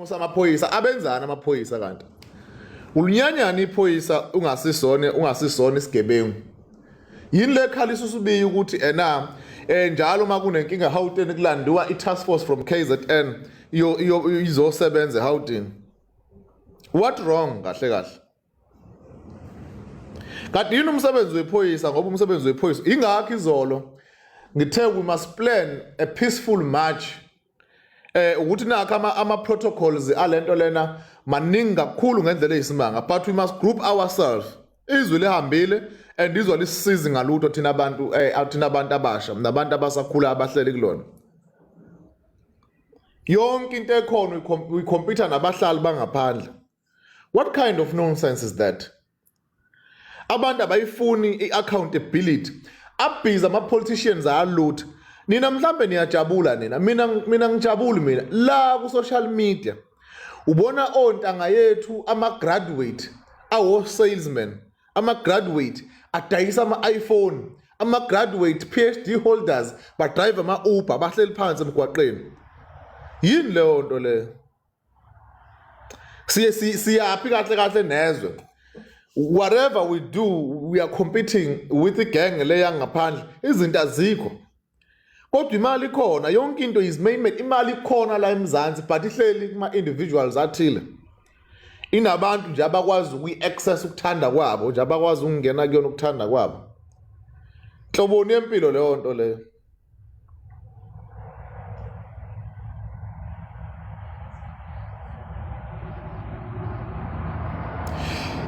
Samaphoyisa abenzani amaphoyisa kanti? Ulinyanyana iphoyisa ungasisona ungasisona isigebengu. Yini le khalisa uSibiya ukuthi ena njalo uma kunenkinga eGauteng kulandiwa i-task force from KZN iyo izosebenza eGauteng. What wrong kahle kahle? Kanti yini umsebenzi wephoyisa ngoba umsebenzi wephoyisa ingakho izolo ngithe we must plan a peaceful march ukuthi nakho ama, ama protocols alento lena maningi kakhulu ngendlela eyisimanga, but we must group ourselves. Izwi lihambile and izwa lisisizi ngalutho thina abantu, thina abantu abasha nabantu abasakhula abahleli kulona. Yonke into ekhona uyi-compete nabahlali bangaphandle. What kind of nonsense is that? Abantu abayifuni i-accountability. Abhizi ama-politicians ayalutha. Nina mhlambe niyajabula nina. Mina ngijabuli mina. La ku-social media ubona ontanga yethu ama-graduate awo-salesman, ama-graduate adayisa ama-iPhone, ama-graduate PhD holders badrive ama-Uber bahleli phansi emgwaqeni. Yini leyo nto leyo? Siye siyaphi kahle kahle nezwe? Whatever we do, we are competing with the gang le yangaphandle. Izinto azikho kodwa imali ikhona. Yonke into is made, imali ikhona la eMzansi, but ihleli kuma individuals athile, inabantu nje abakwazi ukuyi-access ukuthanda kwabo nje, abakwazi ukungena kuyona ukuthanda kwabo. Nhloboni yempilo leyo nto leyo?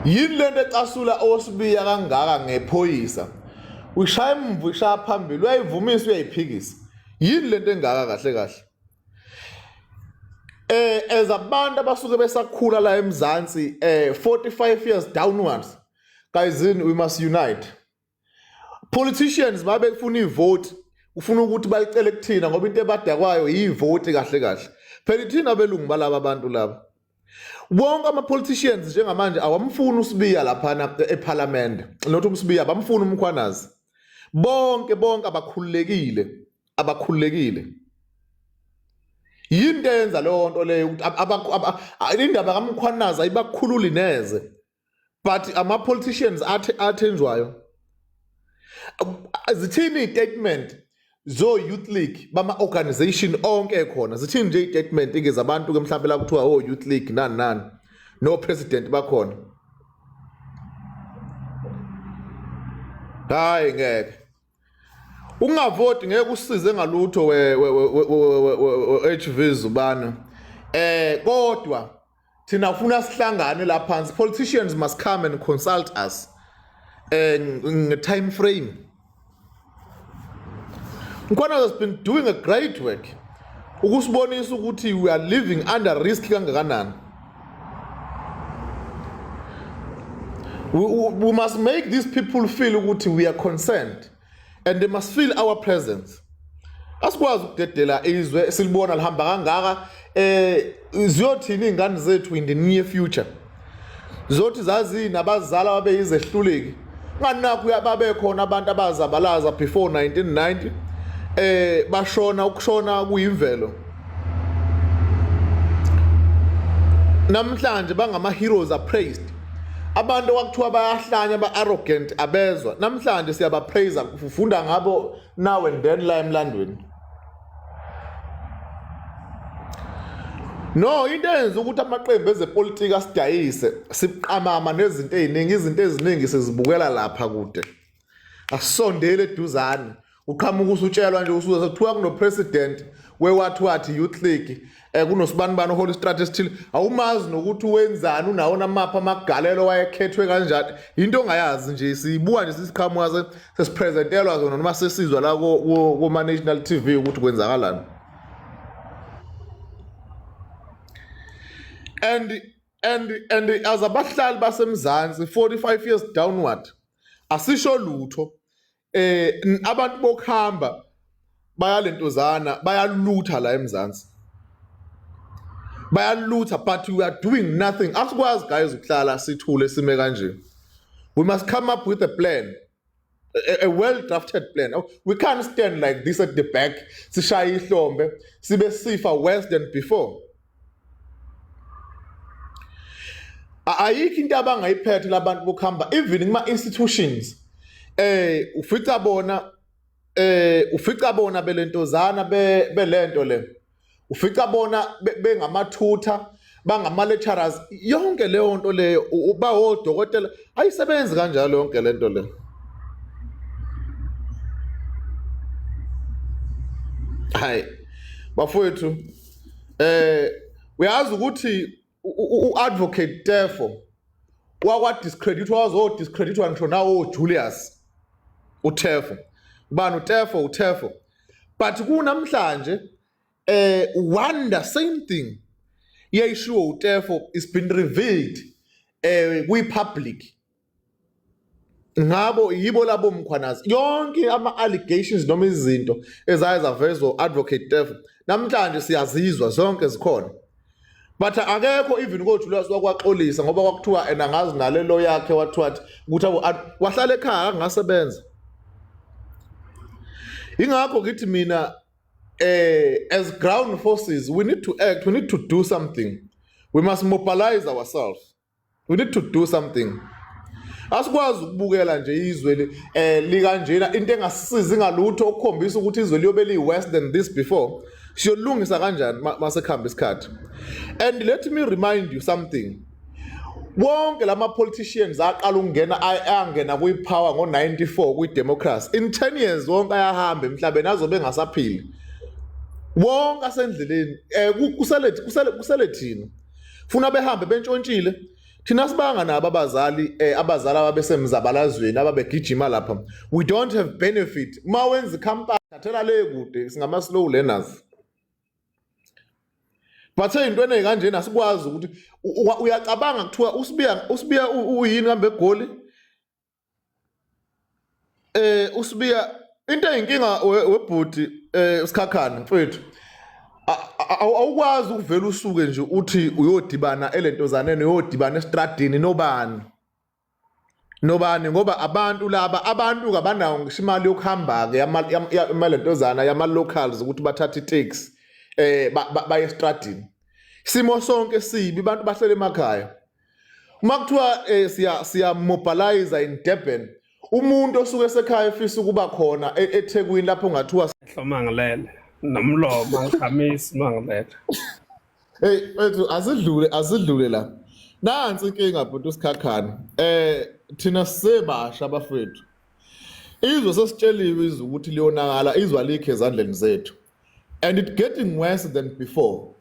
Yini lento ecasula oSibiya kangaka ngephoyisa? Uyishaya emva, uyishaya phambili, uyayivumisa, uyayiphikisa. Yini lento engaka kahle kahle? As abantu abasuke besakhula la eMzansi, 45 years downwards, guys, we must unite. Politicians babefuna ivoti, ufuna ukuthi balicele kuthina ngoba into ebadakwayo yivoti kahle kahle. Phela ithina abelungu balaba abantu laba. Wonke ama-politicians njengamanje awamfuni uSibiya laphana ephalamende, not uSibiya, bamfuna uMkhwanazi. Bonke bonke abakhululekile, abakhululekile. Yini into eyenza leyo nto leyo ukuthi indaba kaMkhwanazi ayibakhululi neze? But ama-politicians athenjwayo, zithini i-statement zo-youth league bama-organization onke khona? Zithini nje i-statement ke zabantu-ke mhlawumbe la kuthiwa o-youth league nani nani no-president bakhona? Hayi, ngeke ungavoti, ngeke usize ngalutho we HV Zubane. Kodwa thina ufuna sihlangane la phansi. Politicians must come and consult us nge-time frame. Mkhwanazi has been doing a great work ukusibonisa ukuthi we are living under risk kangakanani. We must make these people feel ukuthi we are concerned and they must feel our presence. Asikwazi ukudedela izwe silibona lihamba kangaka. Ziyothini izingane zethu in the near future? Zothi zazini abazali ababeyizehluleki? Nganakho babe khona abantu abazabalaza before 1990, bashona, ukushona kuyimvelo. Namhlanje bangama heroes, are praised. Abantu okwakuthiwa bayahlanya, ba-arrogant, abezwa, namhlanje siyabapraise, ufunda ngabo now and then la emlandweni. No, into eyenza ukuthi amaqembu ezepolitiki asidayise, siqamama nezinto eziningi, izinto eziningi sizibukela lapha kude, asisondele eduzane. Uqhamuka usutshelwa nje, usuze sekuthiwa kuno-president wewathi wathi youth league, kunosibanibani ohola istrati esithile, awumazi nokuthi wenzani, unawo namaphi amagalelo, wayekhethwe kanjani, into ongayazi nje. Siyibuka nje sisiqhamuka sesipresentelwa zona noma sesizwa la koma-national TV ukuthi kwenzakalani. And as abahlali baseMzansi 45 years downward asisho lutho. Abantu bokuhamba bayalentozana, bayalutha la eMzansi, bayalutha, but we are doing nothing. Asikwazi guys ukuhlala sithule sime kanje. We must come up with a plan, a well drafted plan. We can't stand like this at the back, sishaye ihlombe, sibe sifa worse than before. Ayikho into abangayiphethe labantu bokuhamba even kuma institutions ufica bona ufica bona belentozana belento le ufica bona bengamathutha bangama lecturers yonke leyo nto leyo uba odokotela ayisebenzi kanjalo yonke lento le. Hayi bafowethu, uyazi ukuthi u-advocate Tefo wakwa-discredit, wazo-discreditwa ngisho nawo Julius uTefo, ubani uTefo, uTefo, but kunamhlanje wonder same thing yayishiwo uTefo is been revealed kwi-public ngabo yibo labo Mkhwanazi. Yonke ama allegations noma izinto ezaye zavezwa advocate Tefo namhlanje siyazizwa zonke zikhona, but akekho even koJulius wakwaxolisa ngoba kwakuthiwa ena ngazi nalelo yakhe wathiwa ukuthi wahlala ekhaya angasebenza. Ingakho ngithi mina as ground forces we need to act, we need to do something, we must mobilize ourselves, we need to do something. Asikwazi ukubukela nje izwe likanjena, into engasisizi ngalutho okukhombisa ukuthi izwe liyobe li worse than this before. Siyolungisa kanjani masekuhamba isikhathi? And let me remind you something, wonke lama politicians aqala ukungena angena kwi-power ngo-94 kwi-democracy, in 10 years wonke ayahamba emhlabeni, azobe engasaphili wonke asendleleni. Kusele thina, funa behambe bentshontshile. Thina sibanga nabo abazali, abazali ababesemzabalazweni ababegijima lapha, we don't have benefit. Uma wenza ikhampani thathela le kude, singama slow learners, but ey'ntweni ey'kanjena asikwazi ukuthi uyacabanga kuthiwa uSibiya uyini kambe eGoli. USibiya into eyinkinga webhuti uSikhakhane mfethu, awukwazi ukuvela usuke nje uthi uyodibana elentozaneni, uyodibana estradini nobani nobani, ngoba abantu laba abantu kabanawo ngisho imali yokuhamba-ke yamalentozana yama-locals ukuthi bathathe itaxi baye estradini. Isimo sonke sibi, abantu bahlele emakhaya. Uma kuthiwa siya mobilize in Durban, umuntu osuke esekhaya efisa ukuba khona eThekwini lapho ngathiwa Ehlo mangilele nomlomo angikhamisi mangilele. Hey mfethu, asidlule la. Nansi inkinga bhuti uSikhakhane. Thina sisebasha abafethu. Izwe sesitsheliwe izwe ukuthi liyonakala, izwe alikho ezandleni zethu. And it getting worse than before.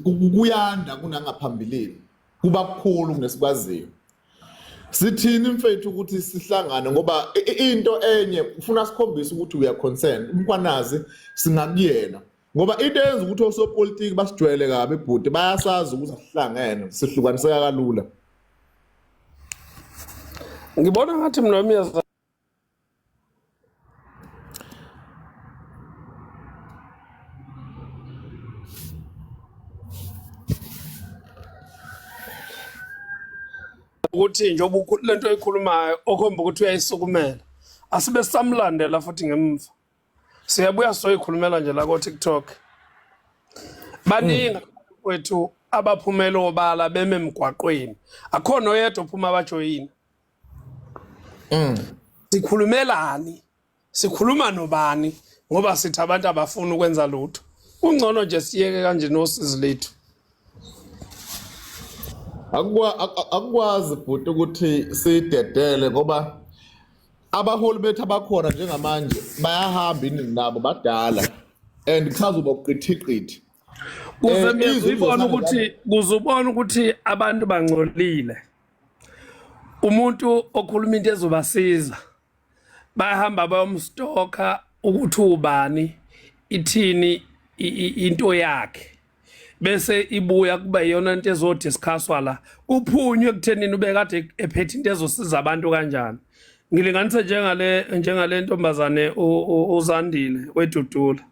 Kuyanda kunangaphambilini. Kuba kukhulu kunesikwaziyo. Sithini mfethu ukuthi sihlangane, ngoba into enye ufuna sikhombise ukuthi we are concerned. UMkhwanazi singakuyena. Ngoba into eyenza ukuthi osopolitiki basijwayele kabi bhuti, bayasazi ukuthi asihlangene, sihlukaniseka kalula. Ngibona ngathi mina myeza ukuthi njengoba lento oyikhulumayo okhomba ukuthi uyayisukumela, asibe samlandela futhi ngemva. Siyabuya sizoyikhulumela nje la ko-TikTok. Baningi kwethu abaphumela obala beme emgwaqweni, akhona oyedwa ophuma abajoyina. Sikhulumelani? Sikhuluma nobani? Ngoba sithi abantu abafuni ukwenza lutho. Kungcono nje siyeke kanje nosizi lethu. Akukwazi bhuti ukuthi sidedele, ngoba abaholi bethu abakhona njengamanje bayahamba iningi nabo badala, and kusazoba uqithiqithi. Kuze ubone ukuthi kuze ubone ukuthi abantu bangcolile. Umuntu okhuluma into ezobasiza bayahamba bayomstoka ukuthi ubani, ithini into yakhe, bese ibuya kuba iyona into ezodiscusswa la, kuphunywe ekuthenini ubekade ephethe into ezosiza abantu kanjani. Ngilinganise njengale ntombazane uZandile weDudula.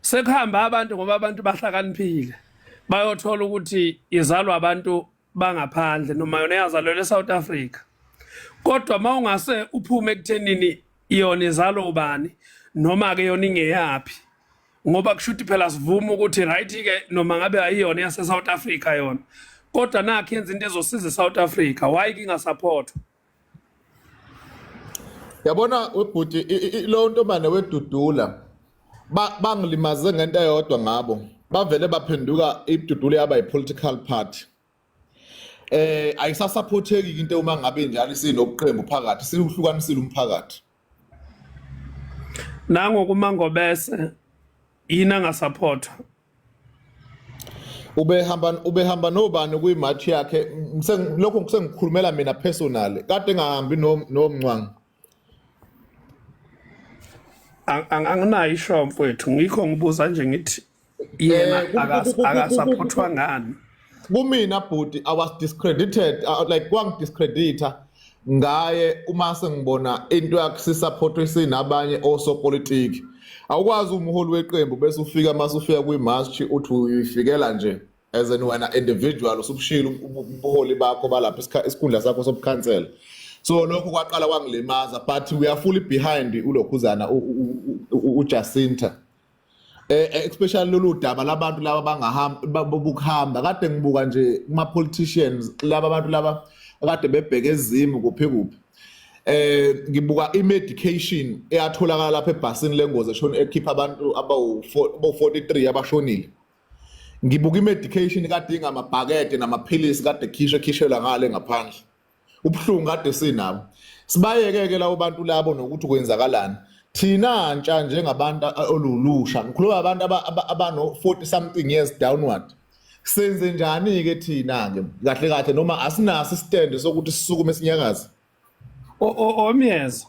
Sekuhamba abantu ngoba abantu bahlakaniphile, bayothola ukuthi izalwa abantu bangaphandle noma yona yazalelwa eSouth Africa, kodwa mawungase uphume ekuthenini yona izalwa ubani noma ke yona ingeyaphi, ngoba kusho ukuthi phela sivuma ukuthi right ke noma ngabe ayiyona yase South Africa yona, Kodwa nakho yenza into ezosiza iSouth Africa, why kingasupportwa? Yabona webhuti, lo ntombane wedudula bangilimaze ngento eyodwa ngabo, bavele baphenduka idudula yaba yi-political party. Ayisasupporteki into uma ngabe njalo isinobuqembu phakathi, siwuhlukanisile umphakathi. Nangokumangobese yini angasupportwa? Ubehamba nobani kwimarch yakhe? Lokho sengikhulumela mina personally, kade engahambi noMncwango. Anginayo isho mfowethu, ngikho ngibuza nje ngithi yena akasupportwa ngani? Kumina bhuti, I was discredited, like kwangidiscredita ngaye uma sengibona into yakhe sisupportwe sinabanye osopolitiki. Awukwazi umholi weqembu bese ufika mase ufika kwimarch uthi uyifikela nje as in wena individual, usubushilo ubuholi bakho balapha, isikhundla sakho sobukhansela. So lokho kwaqala kwangilimaza, but we are fully behind ulokhuzana uJacinta, especially lolu daba labantu laba bangahamba bokuhamba. Kade ngibuka nje kuma politicians laba, abantu laba kade bebheke ezimu kuphi kuphi, ngibuka i-medication eyatholakala lapha ebhasini lengozi eshona ekhipha abantu abawu-43 abashonile. Ngibuka i-medication kade ingamabhakede namaphilisi kade khishwe khishelwa ngale ngaphandle. Ubuhlungu kade sinabo, sibayekeke labo bantu labo nokuthi kwenzakalani. Thina ntsha njengabantu olulusha, ngikhuluma abantu abano 40 something years downward, senze njani ke thina ke kahle kahle, noma asinaso istand sokuthi sisukume sinyakaze? Omyeza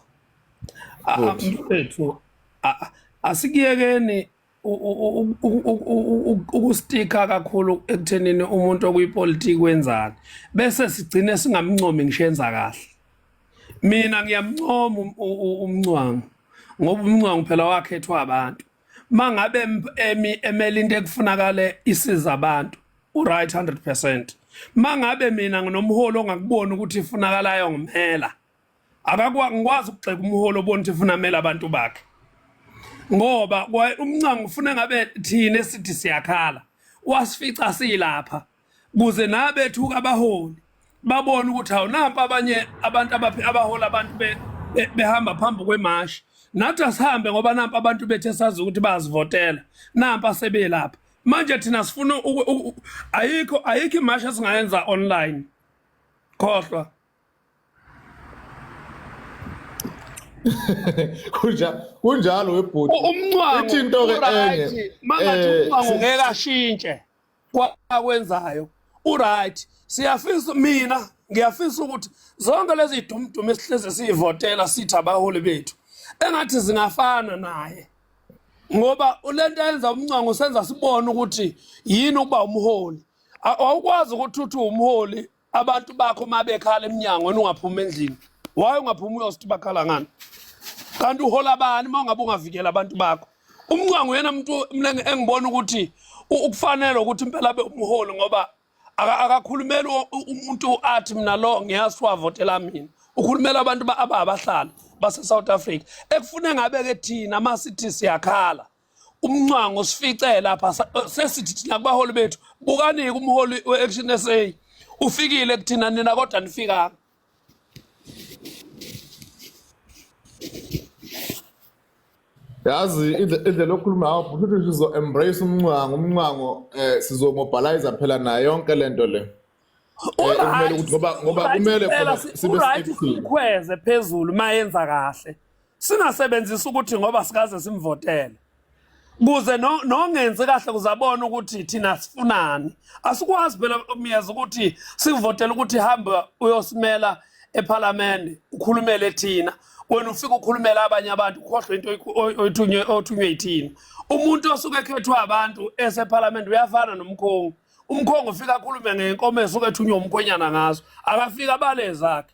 mfethu, asikuyekeni ukustika kakhulu ekuthenini umuntu okuyipolitiki wenzani, bese sigcine singamncomi ngisho enza kahle. Mina ngiyamncoma uMncwango, ngoba uMncwango phela wakhethwa abantu. Mangabe emi emela into ekufunakale isiza abantu, uright 100%. Mangabe mina nginomholi ongakuboni ukuthi ifunakalayo ngimela, akakwazi ukugxeka umholi obona ukuthi ufuna amele abantu bakhe, ngoba uMncango ufuna ngabe thina esithi siyakhala wasifica silapha, kuze nabethuka abaholi babone ukuthi hawu, nampa abanye abantu abahola abantu behamba phambi kwemashi, nathi asihambe ngoba nampa abantu bethu esazi ukuthi bayazivotela, nampa sebelapha manje. Thina sifuna ayikho imashi esingayenza online, khohlwa. Kunjalo webhuti. Umncwango ithi into ke enye mangathi umncwango ngeke ashintshe kwakwenzayo, uright. Siyafisa, mina ngiyafisa ukuthi zonke lezi dumdumu esihleze siyivotela sithi abaholi bethu engathi zingafana naye, ngoba lento yenza umncwango senza sibone ukuthi yini ukuba umholi. Awukwazi ukuthi uthi umholi, abantu bakho mabekhala eminyango wena ungaphuma endlini. Why ungaphuma uyosithi bakhala ngani? Kanti uhola bani uma ungabe ungavikela abantu bakho? Umncwango uyena muntu mina engibona ukuthi ukufanele ukuthi impela abe umholi, ngoba akakhulumeli umuntu athi mina lo ngiyazi wavotela mina, ukhulumela abantu abahlali base-South Africa ekufune ngabe ke thina masithi siyakhala umncwango sifice lapha. Sesithi thina kubaholi bethu, bukani-ke umholi we-Action SA ufikile kuthina, nina kodwa nifikanga. Yazi indlela okhuluma ngayo futhi, sizo embrace umncwango, umncwango sizomobilize phela nayo yonke lento le. Kumele ukuthi ngoba kumele khona sibe sikhweze phezulu mayenza kahle, singasebenzisi ukuthi ngoba sikaze simvotele, kuze nongenzi kahle kuzabona ukuthi thina sifunani. Asikwazi phela myeza ukuthi sikuvotele ukuthi hamba uyosimela ephalamende ukhulumele thina, wena ufike ukhulumela abanye abantu, ukhohlwe into othunywe yithina. Umuntu osuke ekhethwa abantu esephalamende uyafana nomkhongi. Umkhongi ufika akhulume ngenkomo esuke ethunywe umkhwenyana ngazo, akafika abale zakhe.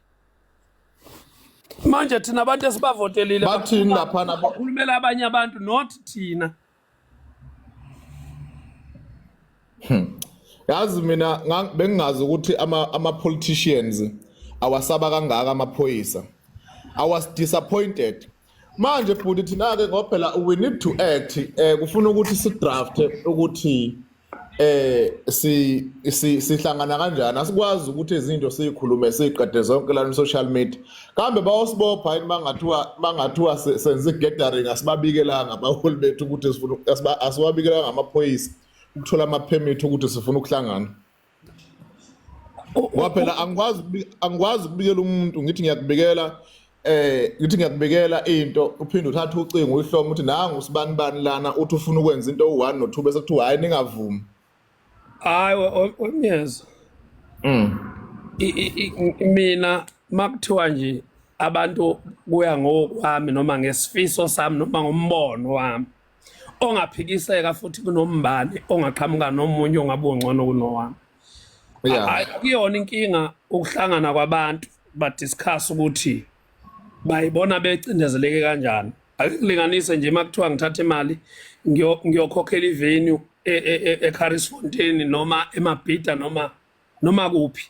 Manje thina abantu esibavotelile bathini laphana? Bakhulumela abanye abantu, not thina. Yazi mina bengingazi ukuthi ama politicians awasaba kangaka amaphoyisa. I was disappointed. Manje bhuti, thina ke ngoba phela we need to act, kufuna ukuthi si draft ukuthi Si sihlangana kanjani? Asikwazi ukuthi izinto sizikhulume siziqede zonke la social media. Kambe bayosibopha yini mangathiwa senze i-gathering, asibabikelanga abaholi bethu ukuthi sifuna, asiwabikelanga amaphoyisa ukuthola ama-permit ukuthi sifuna ukuhlangana? Ngoba phela angikwazi ukubikela umuntu ngithi ngiyakubikela, ngithi ngiyakubikela into, uphinde uthathe ucingo uyihlome uthi nangu usibani bani lana uthi ufuna ukwenza into u1 no2, bese kuthiwa hayi, ningavumi. Hayi, omyeza. Mina makuthiwa nje abantu, kuya ngokwami noma ngesifiso sami noma ngombono wami ongaphikiseka futhi kunombani ongaqhamuka nomunye ongabe ungcono kunowami. Akuyona inkinga ukuhlangana kwabantu badiscuss ukuthi bayibona becindezeleke kanjani. Ake kulinganise nje, uma kuthiwa ngithatha imali ngiyokhokhela ivenue eCaris Fontaine noma eMabhida noma kuphi,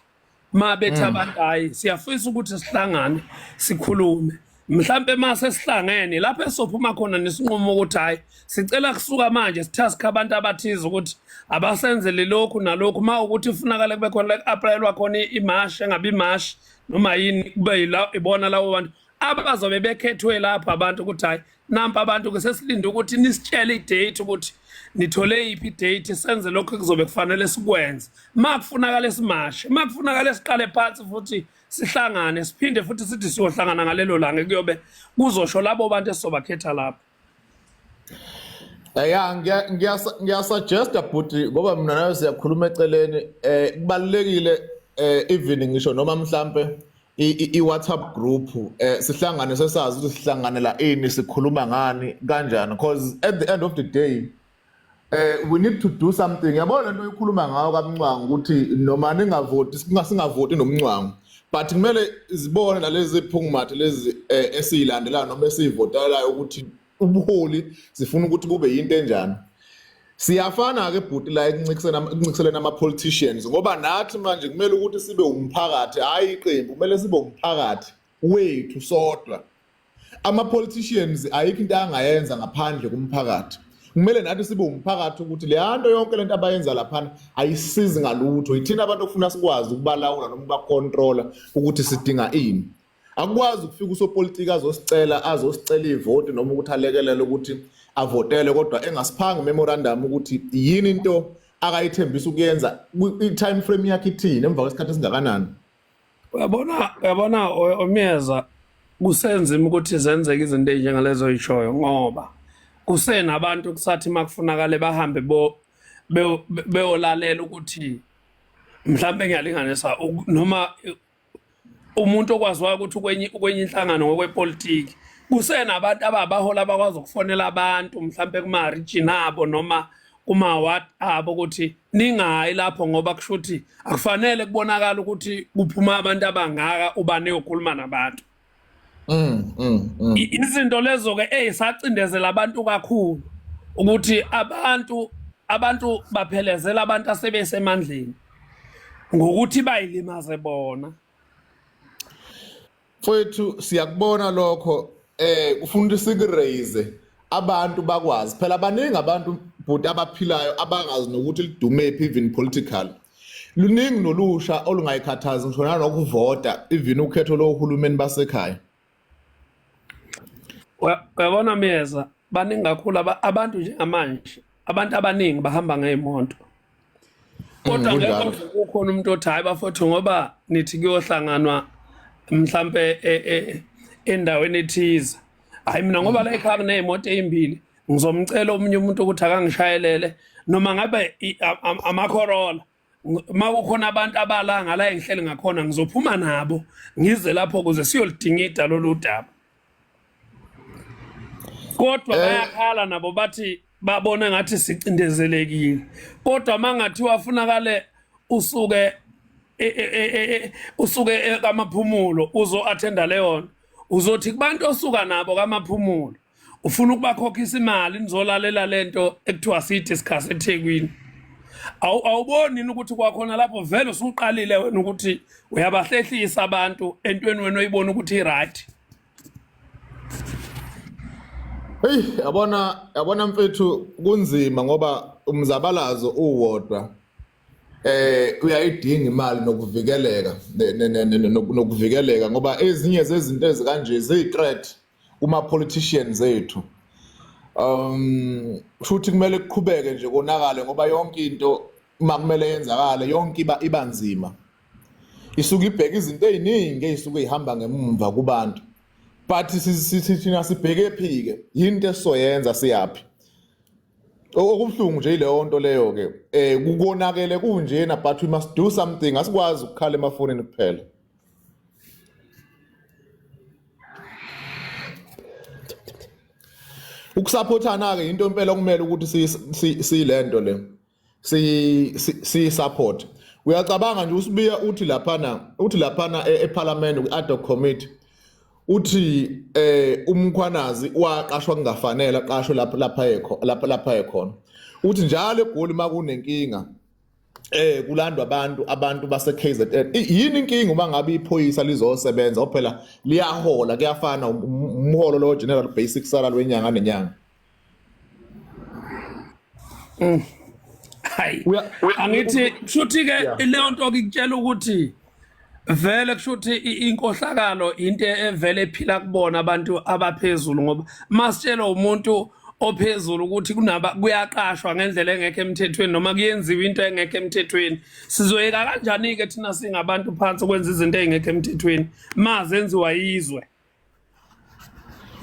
ma bethi abantu, hayi, siyafisa ukuthi sihlangane sikhulume, mhlambe mase sihlangene lapho esophuma khona nesinqumo ukuthi hayi, sicela kusuka manje sitask abantu abathize ukuthi abasenzele lokhu nalokhu, ma ukuthi kufunakala kube khona la applyelwa khona imashi, engabe imashi noma yini, kube yila ibona labo bantu abazobe bekhethwe lapho abantu ukuthi hayi, nampa abantu ke sesilinde ukuthi nisitshele idate, ukuthi nithole yiphi idate, senze lokho kuzobe kufanele sikwenze. Ma kufunakala simashe, ma kufunakala siqale phansi futhi sihlangane, siphinde futhi sithi siyohlangana ngalelo langa, kuyobe kuzosho labo bantu esizobakhetha lapho. Ya, ngiyasuggesta bhuti, ngoba mina nawe siyakhuluma eceleni, kubalulekile, even ngisho noma mhlambe i-WhatsApp group, sihlangane sesazi ukuthi sihlanganela ini, sikhuluma ngani, kanjani, because at the end of the day we need to do something. Yabona lento oyikhuluma ngayo kaMncwango ukuthi noma ningavoti, singavoti noMncwango, but kumele zibone nalezi phungumathe lezi esiyilandelayo noma esiyivotelayo ukuthi ubuholi sifuna ukuthi kube yinto enjani. Siyafana ke bhuti la ekuncikiseleni ama-politicians, ngoba nathi manje kumele ukuthi sibe umphakathi, hhayi iqembu. Kumele sibe umphakathi wethu sodwa. Ama-politicians ayikho into angayenza ngaphandle kumphakathi. Kumele nathi sibe umphakathi ukuthi le nto yonke lento abayenza laphana ayisizi ngalutho. Yithina abantu okufuna sikwazi ukubalawula noma ukubacontrola ukuthi sidinga ini. Akukwazi ukufika usopolitiki azosicela ivoti noma ukuthi alekelele ukuthi avotele, kodwa engasiphanga memorandum ukuthi yini into akayithembisa ukuyenza, i-time frame yakhe ithini, emva kwesikhathi esingakanani. Uyabona omyeza, kusenzima ukuthi zenzeke izinto ezinjengalezo oyishoyo, ngoba kusenabantu kusathi makufunakale bahambe bo beyolalela ukuthi mhlambe, ngiyalinganisa, noma umuntu okwaziwayo ukuthi ukwenye inhlangano ngokwepolitiki, kusenabantu ababahola abakwazi ukufonela abantu mhlambe kuma-region abo noma kuma-ward abo ukuthi ningayi lapho, ngoba kusho ukuthi akufanele kubonakala ukuthi kuphuma abantu abangaka, ubani eyokhuluma nabantu. Izinto lezo ke eyisacindezela abantu kakhulu ukuthi abantu baphelezela abantu asebesemandleni ngokuthi bayilimaze bona. Mfowethu, siyakubona lokho. Ufuna ukuthi sikuraise abantu bakwazi. Phela baningi abantu bhuti abaphilayo abangazi nokuthi lidume phi even political. Luningi nolusha olungayikhathazi ngisho nanokuvota, even ukhetho lohulumeni basekhaya. Uyabona Myeza, baningi kakhulu abantu njengamanje, abantu abaningi bahamba ngey'moto, kodwa ngeke kukhona umuntu othi, hayi bafowethu, ngoba nithi kuyohlanganwa mhlampe endaweni ethize, hayi mina ngoba la ekhaya kuney'moto ey'mbili, ngizomcela omunye umuntu ukuthi akangishayelele, noma ngabe amaCorolla, uma kukhona abantu abala ngala engihleli ngakhona, ngizophuma nabo ngize lapho ukuze siyolidingida lolu daba. Kodwa bayakhala nabo, bathi babone ngathi sicindezelekile, kodwa mangathiwa funakale usuke usuke kamaphumulo uzo attenda leyo nto, uzothi kubantu osuka nabo kamaphumulo ufuna ukubakhokhisa imali nizolalela lento ekuthiwa siyi-discuss eThekwini, awuboni yini ukuthi kwakhona lapho vele usuqalile wena ukuthi uyabahlehlisa abantu entweni wena oyibona ukuthi i-right? Hey, yabona yabona mfethu kunzima ngoba umzabalazo uwodwa. Uyayidinga imali nokuvikeleka nokuvikeleka ngoba ezinye zezinto ezikanje ziyi-threat kuma politicians ethu. Futhi kumele kuqhubeke nje konakale ngoba yonke into uma kumele yenzakale yonke iba ibanzima. Isuke ibheka izinto eziningi ezisuke zihamba ngemumva kubantu. But sithi thina sibheke phi ke? Yinto esizoyenza siyaphi? Okubuhlungu nje ileyo nto leyo ke. Kukonakele kunjena but we must do something. Asikwazi ukukhala emafonini kuphela. Ukusupportana ke into impela okumele ukuthi siyilento le. Si si support. Uyacabanga nje usibiya uthi laphana uthi laphana eParliament ku ad hoc committee uthi uMkhwanazi waqashwa kungafanele aqashwe lapha lapha ekho lapha lapha ekhona. Uthi njalo eGoli makunenkinga kulandwa abantu abantu base KZN. Yini inkinga uma ngabe iphoyisa lizosebenza ophela liyahola kuyafana umholo lo general basic salary wenyanga nenyanga. Hayi. Angithi kushuthi ke leyo nto ikutshela ukuthi vele kushuthi inkohlakalo into evele ephila kubona abantu abaphezulu ngoba masitshela umuntu ophezulu ukuthi kunaba kuyaqashwa ngendlela engekho emthethweni noma kuyenziwa into engekho emthethweni sizoyeka kanjani ke thina singabantu phansi ukwenza izinto ezingekho emthethweni mazenziwa yizwe.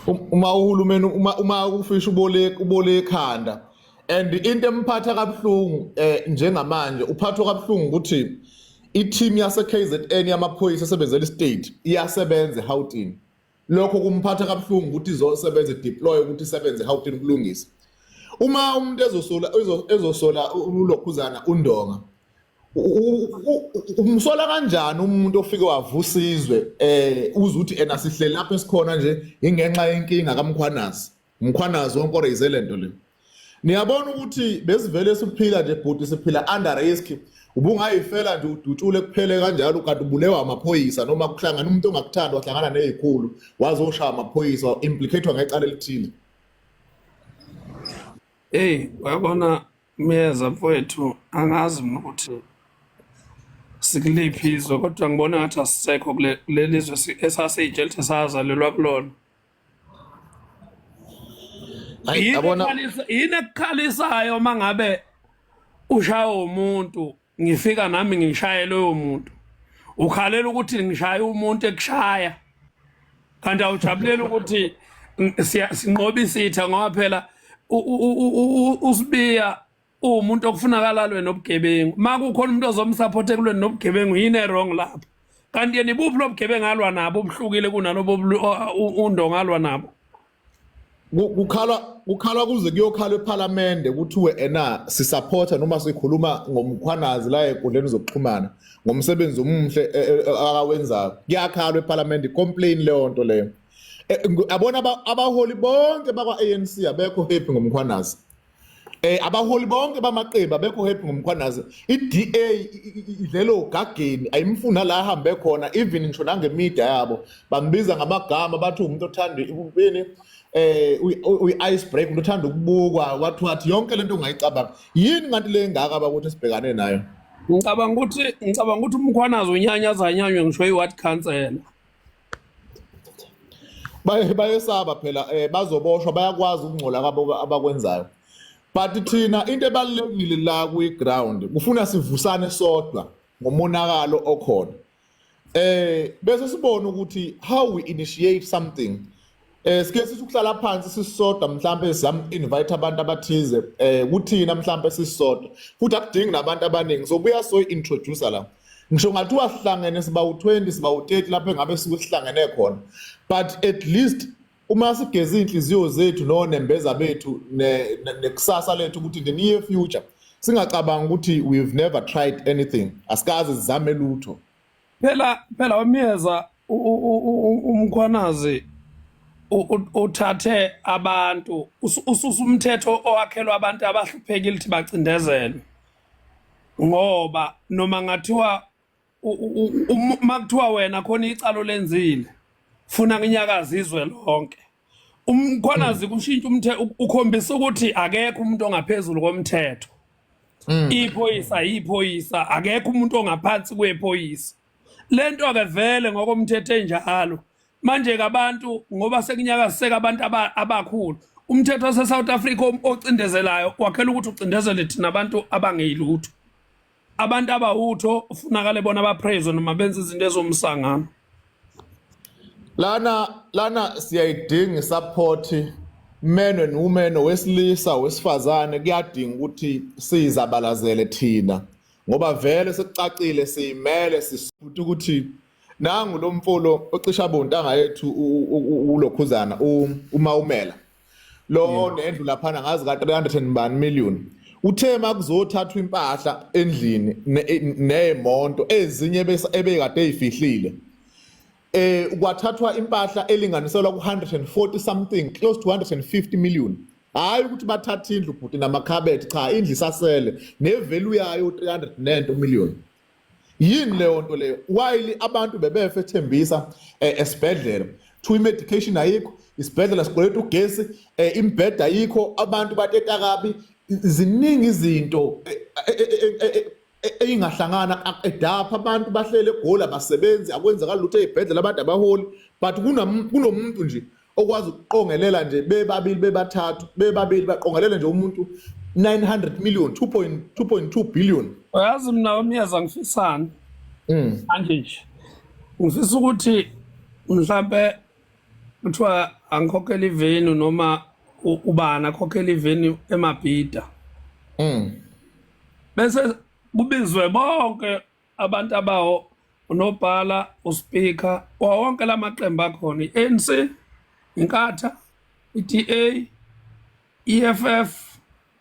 Uma uhulumeni uma ufisha ubole ubole ekhanda and into emphatha kabuhlungu njengamanje uphathwa kabuhlungu ukuthi i-team yase KZN yamaphoyisa esebenzela i-state iyasebenza eGauteng. Lokho kumphatha kabuhlungu ukuthi izosebenza deploy ukuthi isebenze eGauteng kulungisa. Uma umuntu ezosola ezosola ulokhuzana uNdonga umsola kanjani umuntu ofike wavusa izwe uze uthi ena sihleli lapho esikhona nje ingenxa yenkinga kaMkhwanazi. Umkhwanazi wonke oraise lento le. Niyabona ukuthi besivele siphila nje bhuti siphila under risk. Ubungayifela nje udutshule kuphele kanjalo kanti ubulewa amaphoyisa noma kuhlangana umuntu ongakuthandi wahlangana nezikhulu wazoshaya amaphoyisa implicatwa ngecala elithile. Hey, uyabona Myeza mfowethu, angazi mina ukuthi sikuliphi izwe kodwa ngibona ngathi asisekho kuleli zwe esasiyitshela ukuthi sazalelwa kulona. Hayi yabona yini ekukhalisayo uma ngabe ushawa umuntu ngifika nami ngishaye loyo muntu ukhalela ukuthi ngishaye umuntu ekushaya kanti awujabulela ukuthi sinqoba isitha ngoba phela uSibiya uwumuntu okufunakala alwe nobugebengu uma kukhona umuntu ozomsapotha ekulweni nobugebengu yini e-wrong lapho kanti yena ibuphi lobugebengu alwa nabo obuhlukile kunalobo uNdonga alwa nabo? Kukhalwa kukhalwa kuze kuyokhalwa ePhalamende kuthiwe ena sisupporta noma sikhuluma ngoMkhwanazi la enkundleni zokuxhumana ngomsebenzi omuhle akawenzayo. Kuyakhalwa ePhalamende complain leyo nto leyo. Abona abaholi bonke bakwa-ANC abekho happy ngoMkhwanazi. Abaholi bonke bamaqembu abekho happy ngoMkhwanazi. I-DA idlela ogageni ayimfuna la ahambe khona even ngisho nangemedia yabo bambiza ngamagama bathi umuntu othanda ubini uyi-ice break umuntu othanda ukubukwa wathi wathi yonke lento ongayicabanga. Yini ngathi le ngaka abakuthi sibhekane nayo? Ngicabanga ukuthi uMkhwanazi unyanya azanyanywe ngisho i-ward councillor. Bayesaba phela bazoboshwa bayakwazi ukungcola kwabo abakwenzayo. But thina into ebalulekile la kwi ground kufuna sivusane sodwa ngomonakalo okhona. Bese sibona ukuthi how we initiate something. Sike sithi ukuhlala phansi sisodwa mhlambe sizam invite abantu abathize kuthina mhlambe sisodwa futhi akudingi nabantu abaningi sobuya so introduce la. Ngisho ngathiwa sihlangene siba u20 siba u30 lapho engabe sikuhlangene khona but at least uma sigeza inhliziyo zethu nonembeza bethu nekusasa lethu ukuthi in the near future singacabanga ukuthi we've never tried anything asikaze sizame lutho. Phela wamyeza uMkhwanazi uthathe abantu ususa umthetho owakhelwa abantu abahluphekile ukuthi bacindezelwe ngoba noma ngathiwa makuthiwa wena khona icala olenzile funa nginyakaza izwe lonke. Umkhwanazi kushintsha umthetho, ukhombisa ukuthi akekho umuntu ongaphezulu komthetho. Iphoyisa yiphoyisa, akekho umuntu ongaphansi kwephoyisa. Lento ke vele ngokomthetho enjalo. Manje ke abantu ngoba sekunyakaziseka abantu abakhulu. Umthetho wase South Africa ocindezelayo wakhela ukuthi ucindezele thina abantu abangeyilutho. Abantu abawutho ufunakale bona bapraise noma benze izinto ezomsangano. Lana siyayidinga support, men and women, owesilisa, wesifazane. Kuyadinga ukuthi sizabalazele thina ngoba vele sekucacile siyimele sisuthi ukuthi nangu lo mfolo ocisha bontanga yethu ulokhuzana uma umela lo nendlu laphana ngazi ka 300 and bani million. Uthe makuzothathwa impahla endlini nemonto ezinye ebekade ezifihlile, kwathathwa impahla elinganiselwa ku 140 something, close to 150 million. Hayi ukuthi bathatha indlu, bhuti, namakhabethe, cha, indlu isasele nevalue yayo 300 nento million. Yini leyo nto leyo while abantu bebefe eThembisa esibhedlela to medication ayikho, isibhedlela sikweleta ugesi, imbheda ayikho, abantu bateta kabi, ziningi izinto eyingahlangana edapha abantu bahlele eGoli, abasebenzi, akwenzakala lutho ey'bhedlela, abantu abaholi, but kunomuntu nje okwazi ukuqongelela nje bebabili, bebathathu, bebabili, baqongelele nje umuntu 900 million, 2.2 billion. Uyazi mina umyeza ngifisani? Manje nje ngifisa ukuthi mhlambe kuthiwa angikhokhele ivenu noma ubani akhokhele ivenu eMabhida. Bese kubizwe bonke abantu abawo unobhala, uspeaker wonke lamaqembu akhona, iANC, iNkatha, iDA, EFF,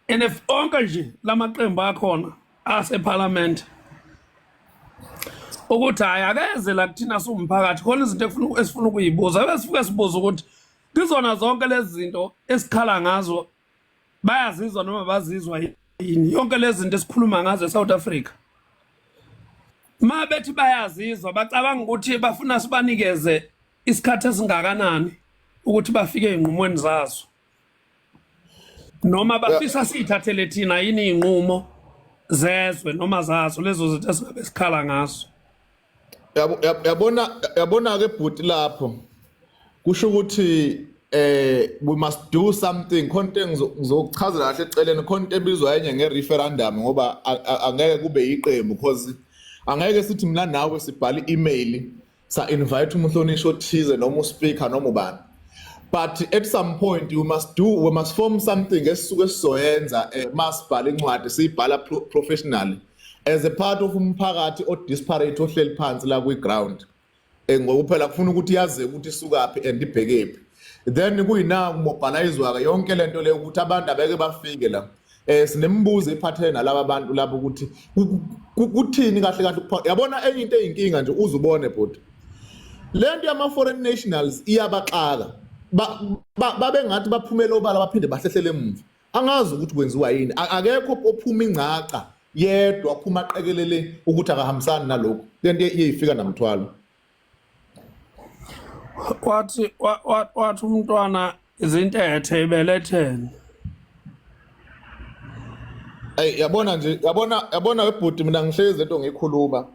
NF, onke nje lamaqembu akhona aseParliament, ukuthi hayi, akeze la kuthina siwumphakathi, khona izinto esifuna ukuyibuza, bese sifike sibuza ukuthi kizona zonke lezi zinto esikhala ngazo bayazizwa noma bazizwa yini yonke lezi zinto esikhuluma ngazo eSouth Africa. Ma bethi bayazizwa, bacabanga ukuthi bafuna sibanikeze isikhathi esingakanani ukuthi bafike ey'nqumweni zazo, noma bafisa siyithathele thina yini iy'nqumo zezwe noma zazo lezo zinto esingabe sikhala ngazo? Yabona ke bhuti, lapho kusho ukuthi we must do something. Khona into ngizokuchazela kahle eceleni, khona into ebizwa enye nge-referendum, ngoba angeke kube iqembu, because angeke sithi mina nawe sibhala i-email sa invite umhlonishwa othize noma uspeaker noma ubani, but at some point we must form something esisuke sizoyenza masibhala incwadi, siyibhala professionally as a part of umphakathi o disparate ohleli phansi la kwi ground, ngoba phela kufuna ukuthi yazi ukuthi isukaphi and ibhekephi. Then kuyina kumobilizwa ke yonke lento leyo ukuthi abantu abeke bafike la. Sinemibuzo ephathele nalaba bantu labo ukuthi kuthini kahle kahle. Yabona enye into eyinkinga nje, uzubone bhuti, lento yama foreign nationals iyabaxaka. Babe ngathi baphumela obala, baphinde bahlehlele emuva. Angazi ukuthi kwenziwa yini. Akekho ophuma ingcaca yedwa aphuma aqekelele ukuthi akahambisani nalokhu. Lento iyifika namthwalo. Wathi wathi umntwana izintethe ibelethene. Ey, yabona nje, yabona webhuti, mina ngihlezi lento ngiyikhuluma,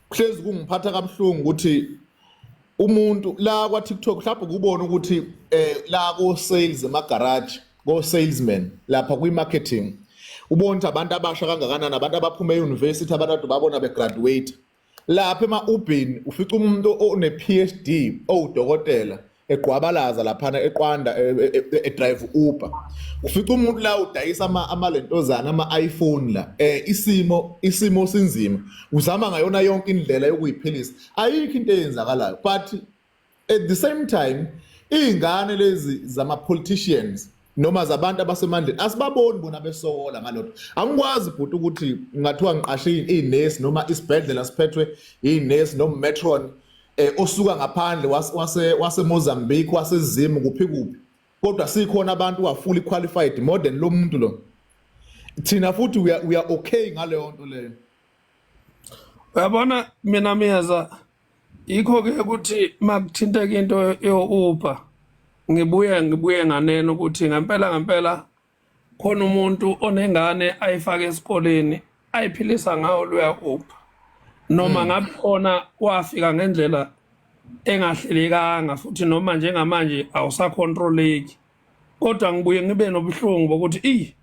kuhlezi kungiphatha kabuhlungu ukuthi umuntu la kwa TikTok mhlawumbe kubona ukuthi la ko sales ema garage, ko salesman lapha kwi marketing, ubona ukuthi abantu abasha kangakanani, abantu abaphuma e-university, abantu ade babona begraduate lapha ema-Uber, ufica umuntu one PhD, owudokotela, egqwabalaza laphana eqwanda edrive Uber. Ufica umuntu la udayisa amalentozana, ama-iPhone la. Isimo sinzima, uzama ngayona yonke indlela yokuyiphilisa, ayikho into eyenzakalayo, but at the same time iy'ngane lezi zama-politicians noma zabantu abasemandleni asibaboni bona besokola ngalokho. Angikwazi bhuti ukuthi ngathiwa ngiqashe inesi noma isibhedlela siphethwe inesi noma matron osuka ngaphandle wase Mozambique, waseZim, kuphi kuphi, kodwa sikhona abantu who are fully qualified more than lo muntu lo. Thina futhi we are okay ngaleyo nto leyo. Uyabona mina Miyeza, yikho ke ukuthi makuthinteka into yo-Uber. Ngibuye nganeno ukuthi ngempela ngempela khona umuntu onengane ayifake esikoleni ayiphilisa ngawo loya Uber noma ngabe khona wafika ngendlela engahlelekanga futhi noma njengamanje awusacontroleki, kodwa ngibuye ngibe nobuhlungu bokuthi i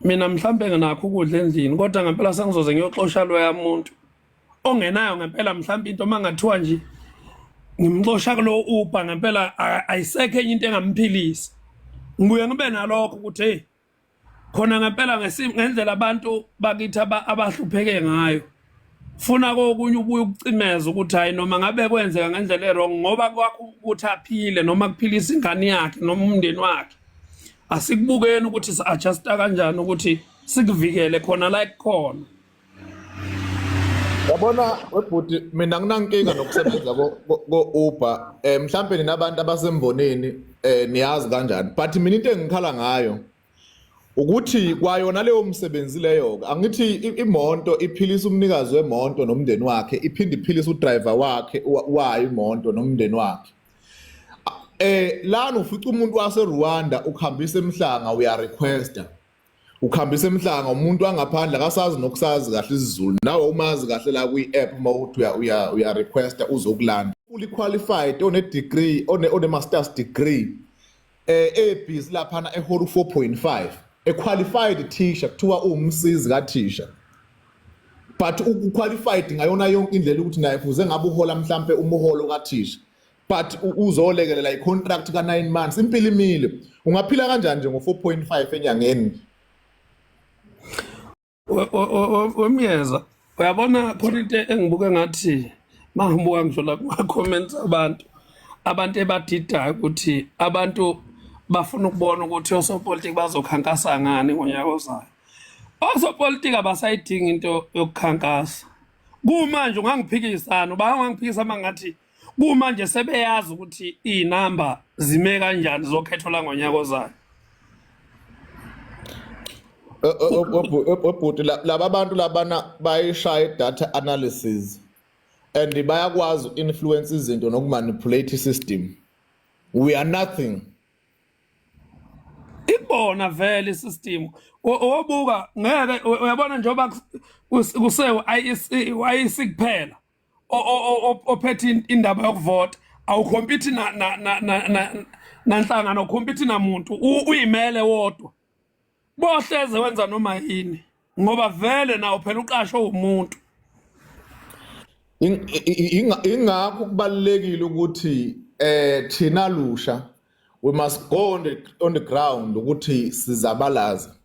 mina mhlambe nginakho ukudla endlini, kodwa ngempela sengizoze ngiyoxosha loya muntu ongenayo ngempela. Mhlambe into mangathiwa nje ngimxosha kulo Uber, ngempela ayisekho enye into engamphilisa. Ngibuye ngibe nalokho ukuthi hey, khona ngempela ngendlela abantu bakithi abahlupheke ngayo, funa kokunye ubuye ukucimeza ukuthi hayi, noma ngabe kwenzeka ngendlela e-wrong, ngoba kwakho ukuthi aphile noma kuphilisa ingane yakhe noma umndeni wakhe, asikubukeni ukuthi si-adjusta kanjani ukuthi sikuvikele khona la kukhona. Yabona webhuti, mina nginankinga nokusebenza ko-Uber. Mhlampe ninabantu abasembonini, niyazi kanjani, but mina into engikhala ngayo ukuthi kwayona leyo msebenzi leyo, angithi imonto iphilisa umnikazi wemonto nomndeni wakhe, iphinde iphilise udriver wakhe wayo imonto nomndeni wakhe. Lana ufica umuntu wase Rwanda ukuhambisa emhlanga, uya requesta ukhambisa emhlanga, umuntu wangaphandle akasazi nokusazi kahle isiZulu, nawe umazi kahle la kwi-app uma uthi uya requesta uzokulanda, fully qualified, one degree, one masters degree, ebhizi laphana ehola u4.5, a qualified teacher, kuthiwa uwumsizi kathisha, but uqualified ngayona yonke indlela ukuthi naye fuze ngabe uhola mhlambe umuholo kathisha, but uzolekelela i-contract ka-9 months, impilo imile. Ungaphila kanjani nje ngo-4.5 enyangeni? Wemyeza, uyabona khona into engibuke ngathi mangibuka ngisho la kuma-comments abantu ebadidayo ukuthi abantu bafuna ukubona ukuthi osopolitiki bazokhankasa ngani ngonyaka ozayo. Osopolitiki abasayidingi into yokukhankasa kumanje. Ungangiphikisana uba ungangiphikisa uma ngathi kumanje sebeyazi ukuthi iy'namba zime kanjani zokhetho langonyaka ozayo. Obhuti, laba bantu labana bayishaya data analysis and bayakwazi uku-influence izinto nokumanipulate i-system. We are nothing. Ibona vele isystem obuka ngeke uyabona njengoba kusewu IEC, IEC kuphela ophethe indaba yokuvota, awucompete na na na na nanhlangano, awucompete namuntu, uyimele wodwa, bohleze wenza noma yini ngoba vele nawo phela uqashwe umuntu. Ingakho kubalulekile ukuthi thina lusha we must go on the ground ukuthi sizabalaza.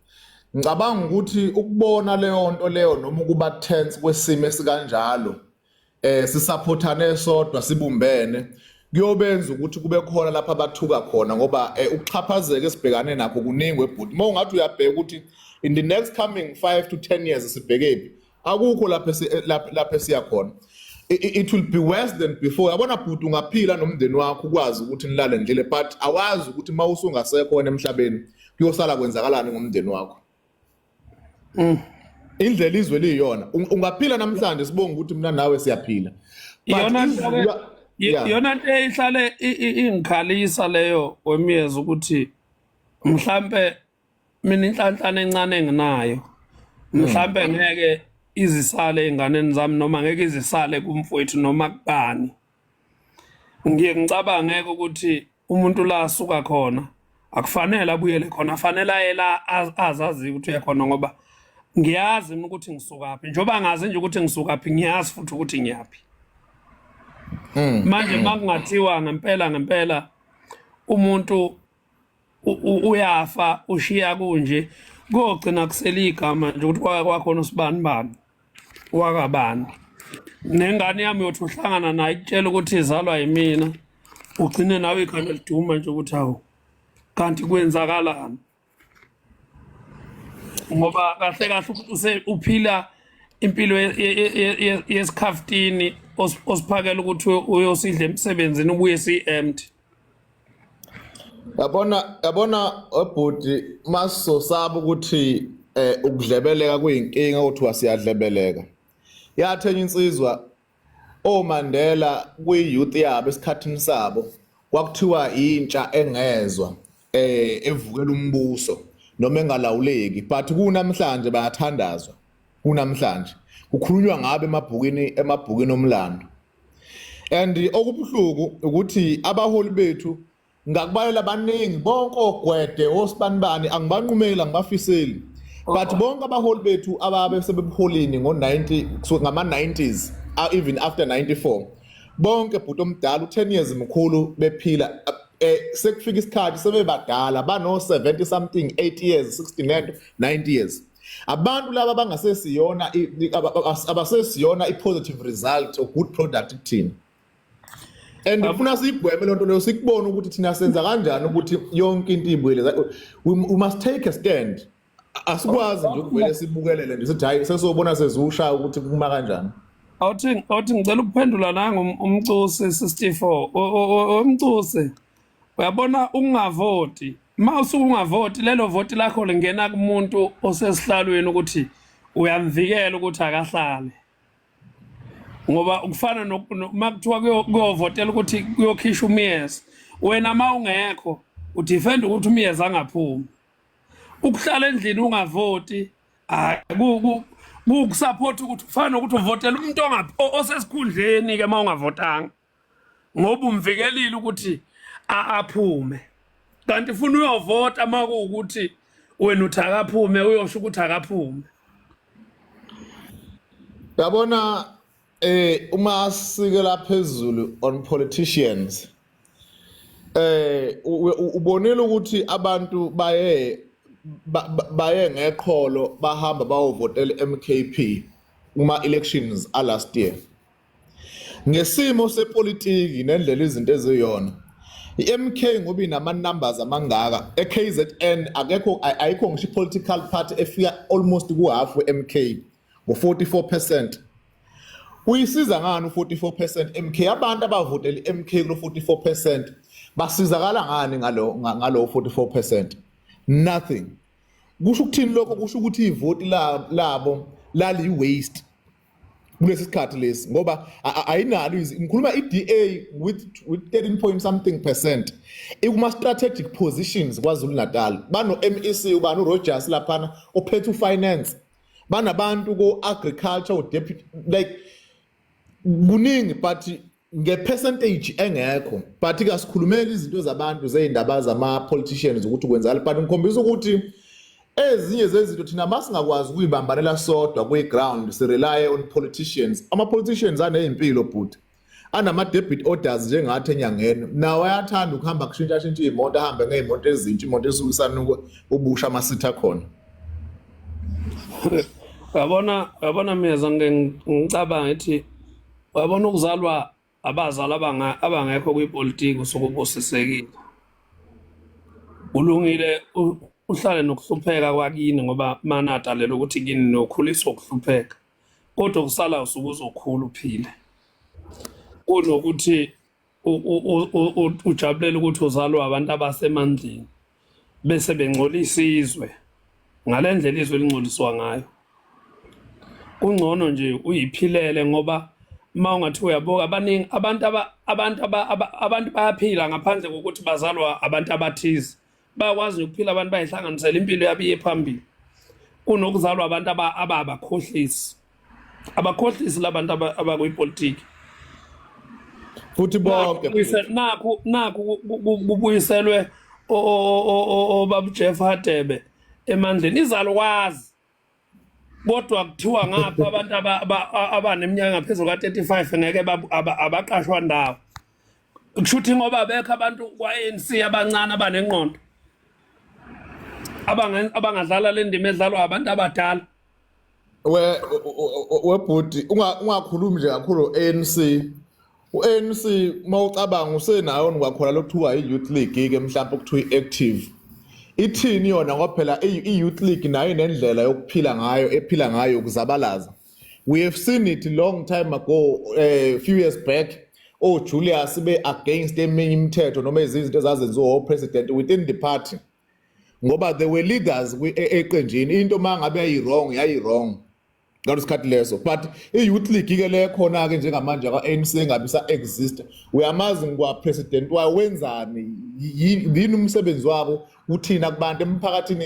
Ngicabanga ukuthi ukubona leyo nto leyo noma ukuba tense kwesimo esikanjalo, sisupportane sodwa, sibumbene, kuyobenza ukuthi kube khona lapha abathuka khona, ngoba ukuxhaphazeka esibhekane nakho kuningi webhuti. Uma ungathi uyabheka ukuthi in the next coming 5 to 10 years sibhekephi, akukho lapho esiya khona. It will be worse than before. Yabona bhuti, ungaphila nomndeni wakho, ukwazi ukuthi nilale ndlile, but awazi ukuthi uma usungasekho wena emhlabeni kuyosala kwenzakalani ngomndeni wakho. Indlela izwe liyiyona, ungaphila namhlanje, sibonga ukuthi mina nawe siyaphila, but iyona nto eyihlale ingikhalisa leyo wemiyeza ukuthi mhlambe mina inhlanhlana encane enginayo mhlambe ngeke izisale ey'nganeni zami noma ngeke izisale kumfowethu noma kubani. Ngiye ngicabangeke ukuthi umuntu la asuka khona akufanele abuyele khona, afanele aye la azaziyo ukuthi uya khona, ngoba ngiyazi mina ukuthi ngisukaphi, njengoba ngazi nje ukuthi ngisukaphi, ngiyazi futhi ukuthi ngiyaphi. Manje makungathiwa ngempela ngempela umuntu uyafa ushiya kunje, kuyogcina kusele igama nje ukuthi kwake kwakhona usibani bani wakabani, nengane yami yothi uhlangana naye ikutshela ukuthi izalwa yimina, ugcine nawe ikhanda liduma nje ukuthi hawu, kanti kwenzakalani, ngoba kahle kahle uphila impilo yesikhaftini osiphakela ukuthi uyosidla emsebenzini ubuye si-empty. Yabona obhuti, masosaba ukuthi ukudlebeleka kuyinkinga, ukuthi siyadlebeleka. Yathi enye insizwa, oMandela kwi-youth yabo esikhathini sabo Kwakuthiwa intsha engezwa evukela umbuso noma engalawuleki, but kunamhlanje bayathandazwa. Kunamhlanje kukhulunywa ngabe emabhukwini omlando. And okubuhlungu ukuthi abaholi bethu, ngakubalela abaningi bonke, ogwede, osibanibani, angibanqumeli, angibafiseli, but bonke abaholi bethu ababe sebebuholini ngo-90, ngama-90s, even after 94, bonke, bhuti omdala, u-10 years mkhulu bephila, sekufika isikhathi sebebadala, bano 70 something, 8 years, 69, 90 years. Abantu laba bangasesiyona abasesiyona i-positive result or good product kuthina, and kufuna siyigweme loo nto leyo, sikubone ukuthi thina senza kanjani ukuthi yonke into ibuyele. We must take a stand. Asikwazi nje ukuvele sibukelele nje sithi hayi, sesobona sezushaya ukuthi kuma kanjani. Awuthi ngicela ukuphendula nangu umcusi 64. Umcusi, uyabona, ukungavoti, uma usuke ungavoti, lelo voti lakho lingena kumuntu osesihlalweni ukuthi uyamvikela ukuthi akahlale, ngoba kufana uma kuthiwa kuyovotela ukuthi kuyokhishwa umyeza, wena uma ungekho udefend ukuthi umyeza angaphumi. Ukuhlala endlini ungavoti, hayi, kukusupport ukuthi kufana nokuthi uvotela umuntu osesikhundleni ke uma ungavotanga, ngoba umvikelile ukuthi aphume, kanti funa uyovota uma kuwukuthi wena uthi akaphume, uyosho ukuthi akaphume. Yabona, uma sikela phezulu on politicians, ubonile ukuthi abantu baye ngeqholo bahamba bayovotela MKP kuma elections a last year. Ngesimo sepolitiki nendlela izinto eziyona, i-MK ngoba inama numbers amangaka eKZN, akekho, ayikho ngisho i-political party efika almost ku half we-MK ngo-44%. Uyisiza ngani u-44% MK? Abantu abavotela i-MK kulo 44% basizakala ngani ngalo 44%? Nothing. Kusho ukuthini lokho? Kusho ukuthi ivoti labo lali waste kulesi sikhathi lesi, ngoba ayinalo ngikhuluma i-DA with 13 point something percent ikuma strategic positions KwaZulu Natal, bano MEC ubani, uRogers laphana ophethe ufinance, banabantu ko agriculture, o deputy, like kuningi, but ngepercentage engekho. But kasikhulumeli izinto zabantu zeyindaba zama politicians ukuthi kwenzakala, but ngikhombisa ukuthi ezinye zezinto thina masingakwazi ukuyibambanela sodwa kwi-ground, si-rely on politicians. Ama-politicians aneyimpilo, bhuti, anama-debit orders njengathi enyangeni, nawo ayathanda ukuhamba kushintsha shintsha iy'moto, ahambe ngey'moto ezintsha, imoto esuke isanuka ubusha amasithi akhona. Uyabona, Miyeza, ngike ngicabanga ithi, uyabona, ukuzalwa abazali abangekho kwipolitiki usuke ubusisekile. Kulungile uhlale nokuhlupheka kwakini, ngoba manadalela ukuthi kini nokhuliswa ukuhlupheka, kodwa kusala usuke uzokhula uphile, kunokuthi ujabulele ukuthi uzalwa abantu abasemandleni bese bengcolisa izwe ngale ndlela izwe lingcoliswa ngayo. Kungcono nje uyiphilele, ngoba uma ungathi uyabuka, abaningi abantu abantu bayaphila ngaphandle kokuthi bazalwa abantu abathize. Bayakwazi ukuphila abantu, bayihlanganisela impilo yabo iye phambili, kunokuzalwa abantu ababakhohlisi, abakhohlisi labantu abakwipolitiki. Futhi bonke Nakhu kubuyiselwe obaba Jeff Hadebe emandleni, izalukwazi, kodwa kuthiwa ngapha abantu abaneminyaka ngaphezulu ka-35 ngeke abaqashwa ndawo. Kusho ukuthi ngoba bekho abantu kwa-ANC abancane abanengqondo abangadlala le ndima edlalwa abantu abadala. We bhuti, ungakhulumi nje kakhulu ANC. U-ANC mawucabanga usenayo kwakhona lokuthiwa i-youth league ke, mhlawumbe okuthiwa i-active, ithini yona? Ngoba phela i-youth league nayo inendlela yokuphila ngayo, ephila ngayo ukuzabalaza. We have seen it long time ago, few years back, oh, Julius be against eminye imithetho noma ezinye izinto ezazenziwa o-president within the party, ngoba there were leaders eqenjini. Into mangabe yayi wrong, yayi wrong. Ngalesikhathi leso, but i-youth league ke le khona ke njengamanje kwa-ANC engabe isa-exist, uyamazi ngikwa president wayo wenzani, yini umsebenzi wabo, uthina kubantu emphakathini,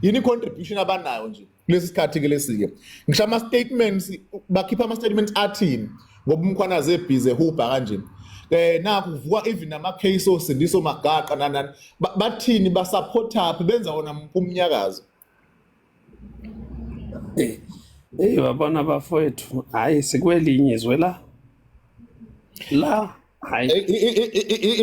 yini i-contribution abanayo nje kulesi sikhathi ke lesi-ke. Ngisho ama-statements, bakhipha ama-statements athini ngoba uMkhwanazi ebhizi ehubha kanje, nakho kuvuka even nama-case oSindiso Magaqa nanani, bathini, basupportaphi, benza wona umnyakazo? Hey babona bafowethu, hayi sikwelinye izwe la la, hayi.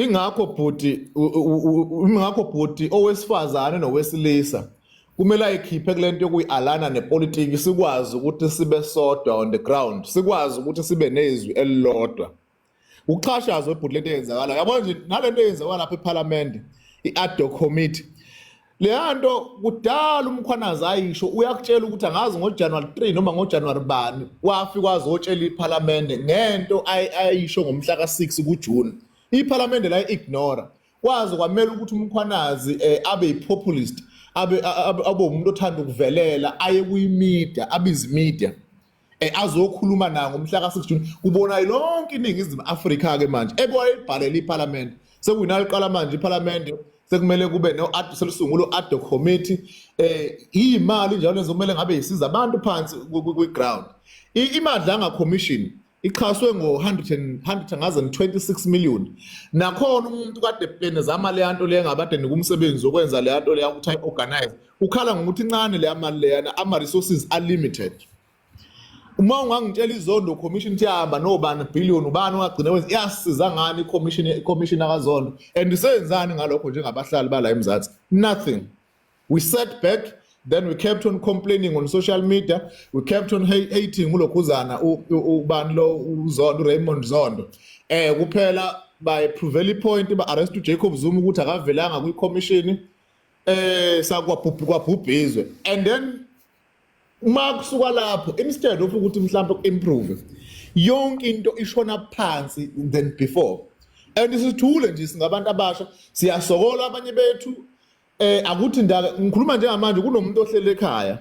Ingakho bhuti, ingakho bhuti, owesifazane nowesilisa kumele ayikhiphe kulento yokuyi-aligna nepolitiki, sikwazi ukuthi sibe sodwa on the ground, sikwazi ukuthi sibe nezwi elilodwa. Ukuxhashazwa ebhuti lento eyenzakala, yabona nje nalento eyenzakala lapha eParliament, i-ad hoc committee leya nto kudala uMkhwanazi ayisho, uyakutshela ukuthi angazi ngoJanuary 3 noma ngoJanuary bani wafika wazotshela iParliament ngento ayisho ngomhla ka6 kuJune. IParliament la ignore kwaze kwamela ukuthi uMkhwanazi abe yi-populist, abe umuntu othanda ukuvelela, aye kuyi-media, abize media azokhuluma nayo ngomhla ka6 June, kubona lonke iningizimu Afrika ke manje ekwayibhalela iParliament. Sekuyinaliqala manje iParliament, sekumele kube no selisungulwe ad hoc committee, imali njalo ezomele ngabe isiza abantu phansi kwi ground. IMadlanga Commission ixhaswe ngo 100 126 million, nakhona umuntu kade plan zama le yanto le ngabade nikumsebenzi wokwenza le yanto le ukuthi ayi-organize, ukhala ngokuthi incane le mali leyana, ama resources are limited. Uma ungangitshela iZondo Commission ithi yahamba nobani billion, ubani ongagcina wenza, iyasiza ngani i-commission, i-commission akaZondo, and senzani ngalokho njengabahlali bala eMzansi? Nothing. We sat back, then we kept on complaining on social media, we kept on hating ulokhuzana, ubani lo, uZondo, uRaymond Zondo, kuphela by prove point ba arrest uJacob Zuma ukuthi akavelanga kwi-commission, sakwabhubhi kwabhubhizwe. And then uma kusuka lapho, instead of ukuthi mhlawumbe ku-improve, yonke into ishona phansi than before, and sithule nje singabantu abasha, siyasokola abanye bethu. Akuthi ndaka ngikhuluma njengamanje, kunomuntu ohlele ekhaya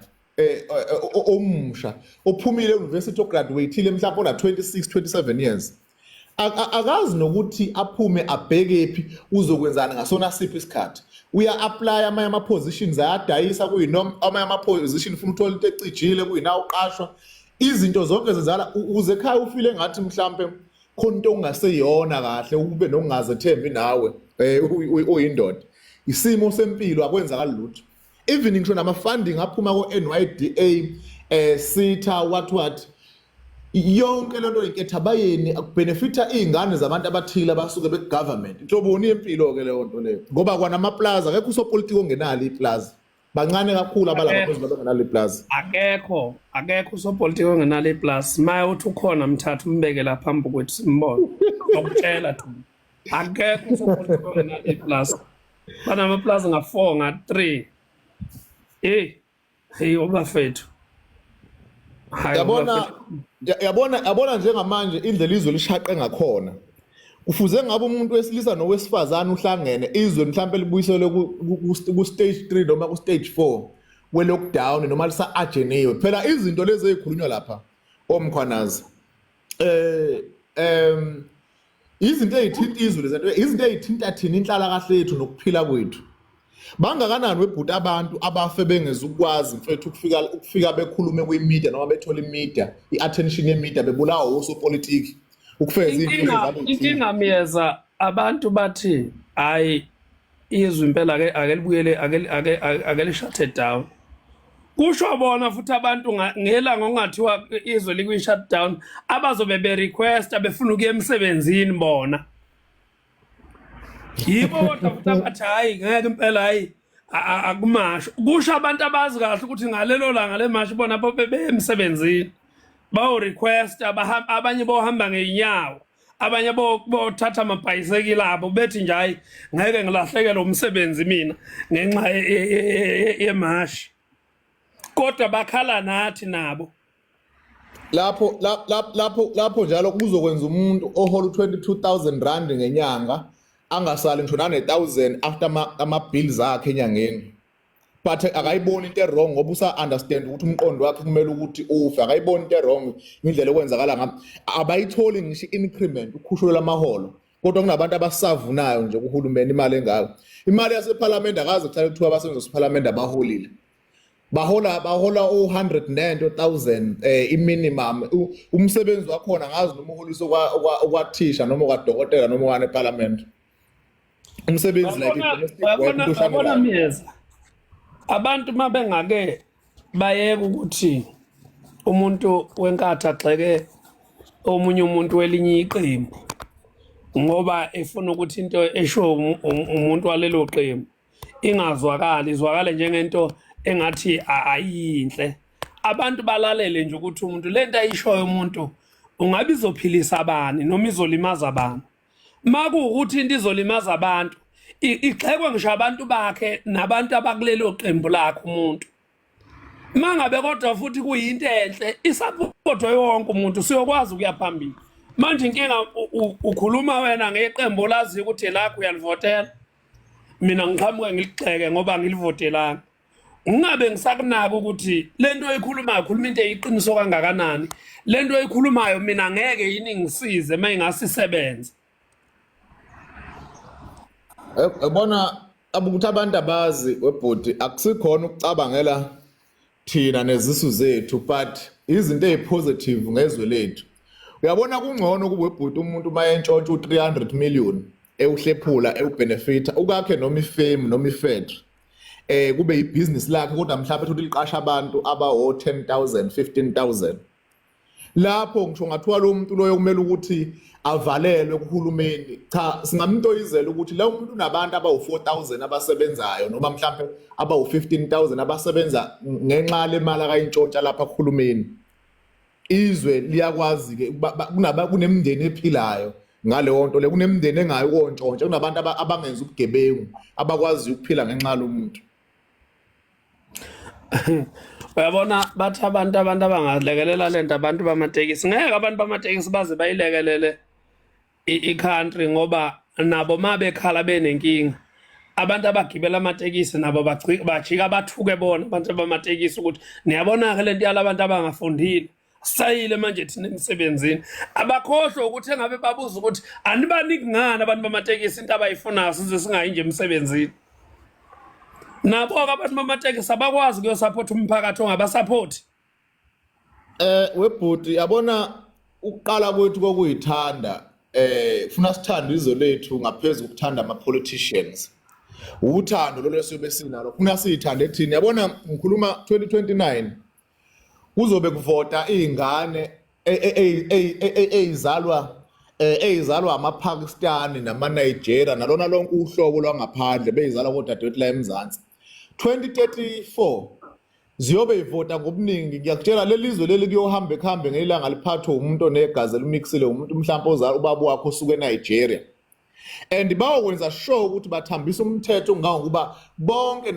omusha ophumile e-university, ograduateile mhlawumbe ona 26 27 years, akazi nokuthi aphume abhekephi, uzokwenzani ngasona siphi isikhathi. Uya apply amanye ama positions, ayadayisa, kuyinoma amanye ama position ufuna uthola into ecijile, kuyina uqashwa, izinto zonke zenzala uze ekhaya ufile ngathi mhlambe khona into ongaseyona kahle, ube nokungazethembi nawe uyindoda. Isimo sempilo akwenzakali lutho, even ngisho nama funding aphuma ko NYDA, SETA, what what, yonke lento inkethabayeni akubenefita izingane zabantu abathile abasuke be-government. Inhloboni yempilo ke leyo nto leyo? Ngoba kwanamaplaza akekho usopolitiki ongenalo iplaza, bancane kakhulu abalapha Akekho. phezulu abangenalo iplaza. Akekho usopolitiki ongenalo iplasi. Maye uthi ukhona, mthatha umbeke la phambi kwethu simbone, okutshela thina akekho usopolitiki ongenalo iplasi. Banamaplazi nga-4, nga-3. Hey obafethu, hayi. Yabona. Obafethu. Yabona njengamanje indlela izwe lishaqe ngakhona, kufuze ngabe umuntu wesilisa nowesifazane uhlangene, izwe mhlawumbe libuyiselwe ku stage 3 noma ku stage 4 we lockdown noma lisa adjourniwe phela. Izinto lezi ezikhulunywa lapha oMkhwanazi, izinto ezithinta izwe lezinto, izinto ezithinta thina, inhlala kahle yethu nokuphila kwethu. Bangakanani webhuti abantu abafe bengezukwazi mfethu ukufika bekhulume kwi-media noma bethola i-media, i-attention ye-media, bebulawa osopolitiki ukufeza iy'mfihlo Inkinga zabo ey'thile? Inkinga miyeza, abantu bathi hayi, izwe impela ake libuyele, ake li-shut down, kusho bona. Futhi abantu ngelanga okungathiwa izwe likwi shutdown, abazobe be request befuna ukuya emsebenzini bona yibo, kodwa futhi abathi hayi, ngeke impela, hayi, akumasho, kusho abantu abazi kahle ukuthi ngalelo langa lemashi bona bobe beye emsebenzini, bayo request, abanye bohamba ngeenyawo, abanye bothatha amabhayisekile abo, bethi nje hayi, ngeke ngilahlekelwe umsebenzi mina ngenxa yemashi, kodwa bakhala nathi nabo. Lapho lapho njalo kuzokwenza umuntu ohola u-R22,000 ngenyanga angasali ngisho nane-1000 after ama-bills akhe enyangeni. But akayiboni into e-wrong ngoba usa-understand ukuthi umqondo wakhe kumele ukuthi ufe. Akayiboni into e-wrong indlela okwenzakala ngayo. Abayitholi ngisho i-increment, ukhushulelwa amaholo, kodwa kunabantu abasavunayo nje kuhulumeni imali engako. Imali yasephalamende akaze kuhlale kuthiwa abasebenzi basephalamende abaholile. Bahola u-100 nento thousand, i-minimum. Umsebenzi wakhona ngazi noma uholiswa okwathisha noma okwadokotela noma okwane ephalamende. Umsebenzi like i-domestic work, Uyabona, into uyabona ohlangelayo. Myeza, abantu mabengake bayeke ukuthi umuntu wenkatha agxeke omunye umuntu welinye iqembu ngoba efuna ukuthi into esho umuntu walelo qembu ingazwakali, izwakale njengento engathi ayiyinhle. Abantu balalele nje ukuthi umuntu lento ayishoyo umuntu ungabe izophilisa abani noma izolimaza abantu. Makuwukuthi into izolimaza abantu, igxekwe ngisho abantu bakhe nabantu abakulelo qembu lakhe umuntu. Mangabe kodwa futhi kuyinto enhle, isapotwe wonke umuntu, siyokwazi ukuya phambili. Manje inkinga, ukhuluma wena ngeqembu olaziyo ukuthi lakho uyalivotela, mina ngiqhamuke ngiligxeke ngoba ngilivotelanga, ngingabe ngisakunaka ukuthi lento oyikhulumayo, khuluma into eyiqiniso kangakanani. Lento oyikhulumayo mina ngeke yini ngisize uma ingasisebenze? Yabona ukuthi abantu abazi, webhuti, akusikhona ukucabangela thina nezisu zethu, but izinto ezipositive ngezwe lethu. Uyabona, kungcono kube, webhuti, umuntu uma entshontsha u-300 million ewuhlephula, ewubenefita ukakhe noma ifemu noma ifactory, kube ibhizinisi lakhe, kodwa mhlawumbe uthi liqasha abantu abawo 10,000, 15,000. Lapho ngisho ngathiwa lo muntu loyo kumele ukuthi avalelwe kuhulumeni, cha, singamtoyizela ukuthi lo muntu unabantu abawu-4000 abasebenzayo noma mhlampe abawu-15,000 abasebenza ngenxa lemali akayintshontsha lapha kuhulumeni. Izwe liyakwazi-ke kunemindeni ephilayo ngaleyo nto le, kunemindeni engayo kontshontsha, kunabantu abangenza ubugebengu abakwaziyo ukuphila ngenxa yalo muntu. Uyabona, bathi abantu abangalekelela lento abantu bamatekisi. Ngeke abantu bamatekisi baze bayilekelele i-country ngoba nabo ma bekhala benenkinga, abantu abagibela amatekisi nabo bajika bathuke bona abantu bamatekisi ukuthi niyabona-ke lento yalabantu abangafundile, sayile manje thina emsebenzini. Abakhohlwe ukuthi engabe babuza ukuthi anibaniki ngani abantu bamatekisi into abayifunayo, size singayi nje emsebenzini. Nabo-ke abantu bamatekisi abakwazi kuyosaphotha umphakathi ongabasaphothi. Webhuti, yabona ukuqala kwethu kokuyithanda, kufuna sithande izwe lethu ngaphezulu ukuthanda ama politicians. Uthando lolo esiyobe sinalo, kufuna siyithande thina. Yabona, ngikhuluma 2029 kuzobe kuvota izingane eyizalwa amaPakistani namaNigeria nalona lonke uhlobo lwangaphandle, beyizalwa kodadewethu la eMzansi. 2034 ziyobe ivota ngobuningi. Ngiyakutshela, leli zwe leli kuyohamba ekuhambe ngelanga liphathwe umuntu onegazi elimixile, umuntu mhlawumbe ozala ubaba wakhe osuke eNigeria, and bayokwenza sure ukuthi bathambisa umthetho ngangokuba bonke.